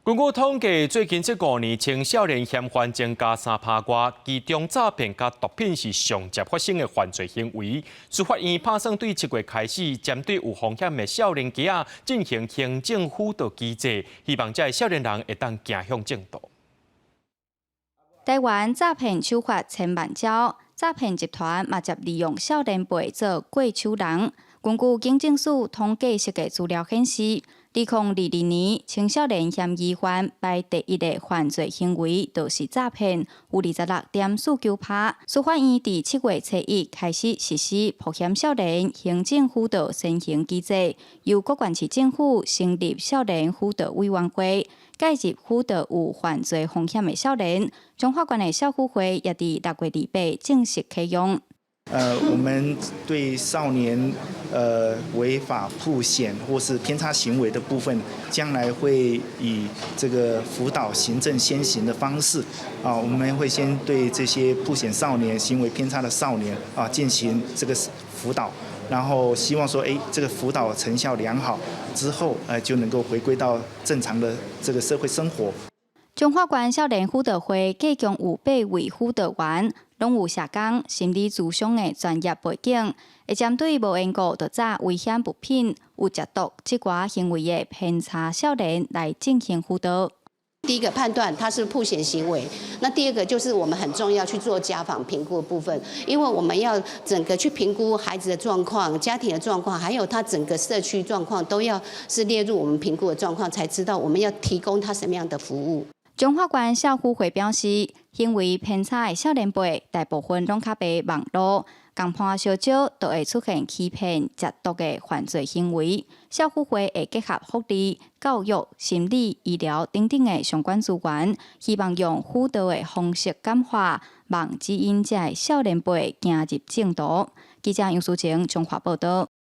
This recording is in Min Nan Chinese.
根據統計，最近這5年青少年嫌犯增加3趴外，其中詐騙佮毒品是上捷發生的犯罪行為。司法院拍算對7月開始，針對有風險的少年兒仔進行行政輔導機制，希望這个少年人會當行向正途。台灣詐騙手法千萬招，詐騙集團嘛捷利用少年輩做過手人。根據警政署統計室的資料顯示，2022年青少年嫌疑犯排第一的犯罪行為就是詐騙，有26.49%。司法院佇7月初一開始實施曝險少年行政輔導先行機制，由各縣市政府成立少年輔導委員會，介入輔導有犯罪風險的少年。彰化縣的少輔會也佇6月28正式啟用。我們對少年違法曝險或是偏差行為的部分，將來會以這個輔導行政先行的方式，啊，我們會先對這些曝險少年、行為偏差的少年啊進行這個輔導，然後希望說，這個輔導成效良好之後，就能夠回歸到正常的這個社會生活。彰化縣少年輔導會計共有八位輔導員，攏有社工、心理諮商的專業背景，會針對無緣故就詐危險物品、有食毒這寡行為的偏差少年來進行輔導。第一個判斷他是曝險行為，那第二個就是我們很重要去做家訪評估的部分，因為我們要整個去評估孩子的狀況、家庭的狀況，還有他整個社區狀況，都要是列入我們評估的狀況，才知道我們要提供他什麼樣的服務。彰化縣少輔會表示，行為偏差的少年輩大部分攏較袂網路，仝伴相招就會出現欺騙、食毒的犯罪行為。少輔會會結合福利、教育、心理、醫療等等的相關資源，希望用輔導的方式感化，望指引這个少年輩行入正途。記者楊淑晴彰化報道。